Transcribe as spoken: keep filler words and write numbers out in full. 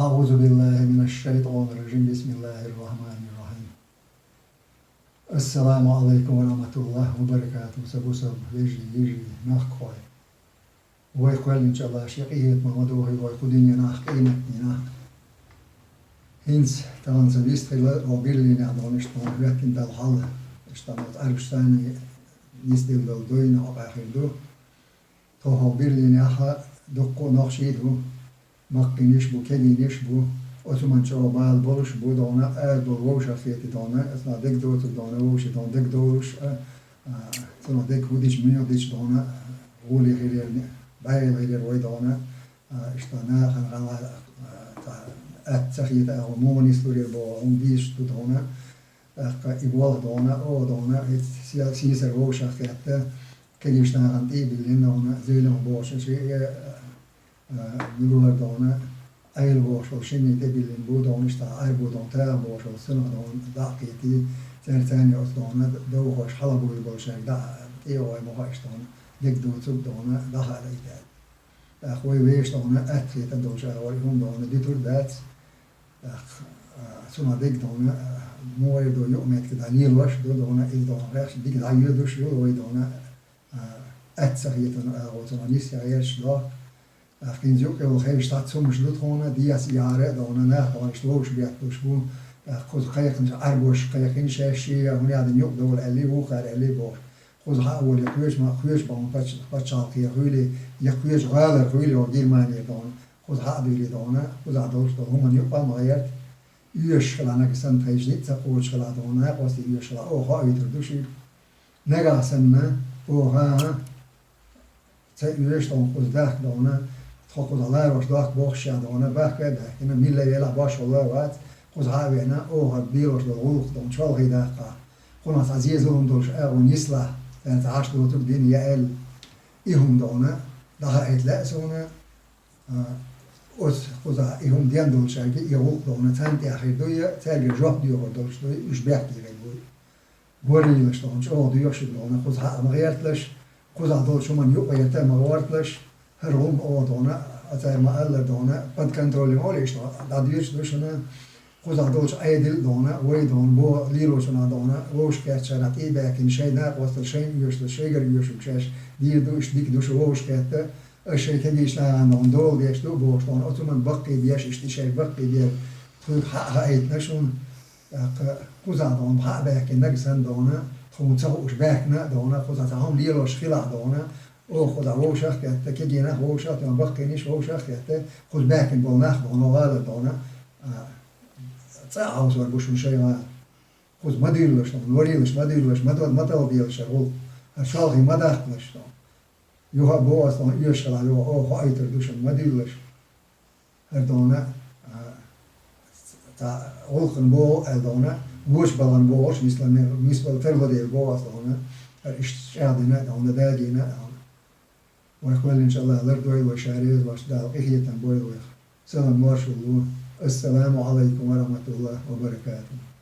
أعوذ بالله من الشيطان الرجيم. بسم الله الرحمن الرحيم. السلام عليكم ورحمة الله وبركاته. Сан бусалба вежарий, йижарий, мехкахой. Вай кхоьллинчу Аллаха шен къинхетамах ма дохийла вай кху дуьненахь, къематдийнахь. ХӀинца тахана сан вист хилла, оха Берлинехь долуш тхуна хӀоьттина долу хьал, иштта ма Ӏарбаш санна нисделла долу дуьйна хьокъехь хир ду. Тхо хӀокху Берлинехь дуккха а нохчий ду, маккхийнаш а бу, кегийнаш а бу, оцу ман чӀогӀа бала болуш а бу, дона, ара долу вовшахкхетий, дона, аса дерг доцург, дона, вовшийн, дона, дерг долуш а, а, цунах дерг хӀун дича, муьлха дича, дона, гӀоле хиларна, бӀегӀийла хилар вай, дона, а, иштта нахана гӀала, а, цхьа атта ца хета, а, муха нислур яра боху, хӀума дийшаш ду, дона, тӀаккха и болх, дона, о, дона, хӀинца се-, сийсара вовшахкхетта, кегийчу нахана тӀе а биллина, дона, Зелимха бохучун шиъ, а, а, муьлхара, дона, Ӏела бохуш волу шинна тӀе биллина бу, дона, иштта Ӏарбо, дона, Таха бохуш волу цунах, дона, дӀа а кхетий, цара царна оцу, дона, довхош хьалабуьйлу болу шаьрга дӀа а тӀе а гӀой ма хаьа, иштта, дона, дерг доцург, дона, дӀахаийта аьлла. ТӀаккха вай вешан, дона, атта хетар долуш агӀор и хӀума, дона, дуьтур дац. ТӀаккха, а, цунах дерг, дона, а, муха эр ду юкъаметтиг дӀа лелош а ду, дона, иза, дона, гӀехча дика дӀайоьдуш а ю вай, дона, а, атта ца хетарна агӀор цунах нисъян гӀерташ дохку. ТӀаккха хӀинца юкъа йолу хевшаш цхьацца хӀуманаш ду тхуна, дехьа-сехьара а, дона, нах, дона, иштта вовшах бетталуш бу. ТӀаккха кхуза кхайкхинчу Ӏарбоша кхайкхина шаьш шен, хӀунда аьлла юкъа довла аьллий, вукхара аьллий бохуш. Кхузахьа а волий, кхечу ма-, кхечу бахьана пач-, пачхьалкхе хуьлий, я кхечу гӀалара хуьлий, оха Германера, дона, кхузахьа а дуьйлий, дона, кхузахь долуш долу хӀуманна юкъа а ма гӀерта. Оьшуш хилахь нагахь санна, тхайша ницкъ ца кхочуш хилахь, дона, накъостий оьшуш хилахь, оха хоуьйтур ду шуьга. Нагахь санна, оха, а, ца оьшу, дона, кхуза дахка, дона, тхо кхузахь ларош дохку бохуш а, дона, бахка а баьхкина, милла велахь, башхалла а вац, кхузахьа а веана, оха лелош долу гӀуллакх, дона, чолхе даккхахь, кхунах цхьа зен-зулам долуш агӀо нислахь, царна цхьа Ӏаш доцург дина я аьлла. И хӀума, дона, дӀахаийта лаьа суна, а, оцу кхузахь и хӀума ден долчаьрга и гӀуллакх, дона, царна тӀехь хир дуй, цаьрга жоп доьхур долуш дуй, уьш бехке хир буй. ВорхӀийлаш, дона, чӀогӀа доьхуш ду, дона, кхузахьа а ма гӀерталаш, кхузахь долчу хӀуманна юкъа гӀерта а ма гӀорталаш, хӀара хӀума оха, дона, а цара ма-аллара, дона, под контролем олий, иштта дӀадоьдуш ду шуна, кхузахь долчу Ӏедал а, дона, вай, дона, бо лелочунах, дона, вовшахкхеттачарах тӀе а баьхкина, шайн накъосталла шайна оьшуш, шайгара оьшург шаьш дийр ду, иштта дика ду шу вовшахкхетта, аш шайн кегийчу нахана, дона, дола деш ду бохуш, дона, оцу хӀуманна баккхий беш, иштта и шайга баккхий бер, тхоьга хьа а хаийтина шуна, тӀаккха кхузахь, дона, хьа а баьхкина нагахь санна, дона, тхуна ца хууш баьхкина а, дона, кхузахь цхьа хӀума лелош хилахь, дона, оха кхузахь вовшах а кхетта, кегий нах вовшах а, дона, баккхийнаш вовшах а кхетта, кхуза баьхкина болу нах, дона, гӀалара, дона, а, цӀа а хьовсор бу шуна шайн гӀала. Кхуза ма дуьйлалаш, дона, ворхӀийлаш ма дуьйлалаш, ма до-, ма талла делаш хӀара гӀуллакх, хӀара чолхе ма даккхалаш, дона. Юха а боху ас, дона, оьшуш хилахь, юха оха хоуьйтур ду шуна, ма дуьйлалаш. ХӀара, дона, а, цхьа гӀуллакхана боху аьлла, дона, вочу балхана бохуш, нислан ме-, нисбала тарло дела боху ас, дона, хӀара иштта чӀагӀдина, дона, дагийна, дона. Вай кхоьллинчу Аллаха лардойла вай, ша реза воцчу Дала къинхетам бойла вайх. Салам маршалла ву. Ассаламу Ӏалайкум ва рахматуллахӀи ва баракатухӀу.